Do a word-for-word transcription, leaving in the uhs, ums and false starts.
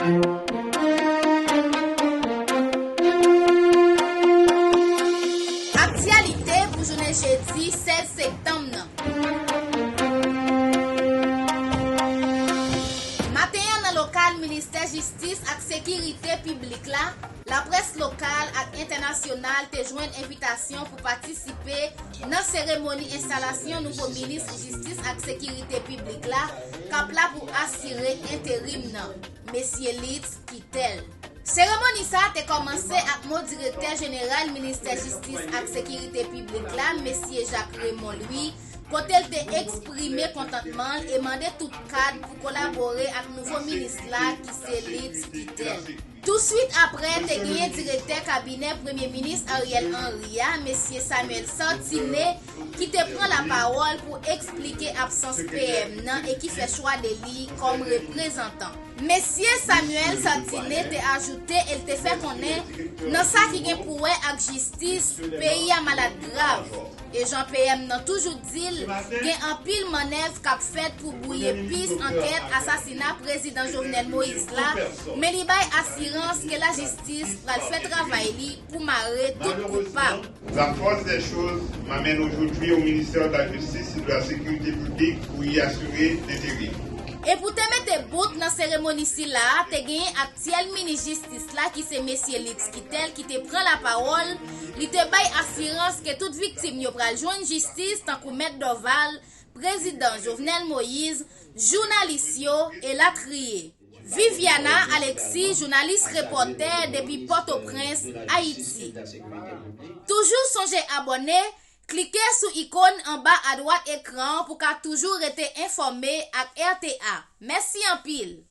Aktyalite pou jounen jedi sèz septanm nan. Maten an, nan lokal Ministè Jistis ak Sekirite Piblik la, laprès lokal ak entènasyonal te jwenn envitasyon pou patisipe nan seremoni enstalasyon nouvo minis jistis ak sekirite piblik la, k ap la pou asire enterim nan, mesye Litz Quitel. Seremoni sa a te kòmanse ak mo direktè jeneral Ministè Jistis ak Sekirite Piblik la, mesye Jacques Raymond Louis, kote l te eksprime kontantman l e mande tout kad pou kolabore ak nouvo minis la ki se Litz Quitel. Touswit apre, te genyen direktè kabinè Premye Minis Ariel Henry a, mesye Samuel Sartinet, ki te pran lapawòl pou eksplike absans P M nan e ki fè chwa de li kòm reprezantan. Mesye Samuel Sartinet te ajoute e l te fè konnen, nan sa ki gen pou wè ak jistis, peyi a malad grav. E jan P M nan toujou di l, gen anpil mannèv k ap fèt pou bwouye pis ankèt asasina prezidan Jovenel Moïse la, men li bay asirans ke lajistis pral fè travay li pou mare tout koupab. La force des choses m'amène aujourd'hui au ministère de la Justice et de la Sécurité publique pour y assurer l'intérim. E pou te mete bout nan seremoni sila a, te genyen aktyèl minis jistis la ki se mesye Litz Quitel ki te pran lapawòl, li te bay asirans ke tout viktim yo pral jwenn jistis tankou Mèt Dorval, prezidan Jovenel Moïse, jounalis yo, elatriye. Viviana Alexis, jounalis repòtè depi Pòtoprens, Ayiti. Toujou sonje abòne, klike sou ikòn anba adwat ekran an pou ka toujou rete enfòme ak R T A. Mèsi anpil!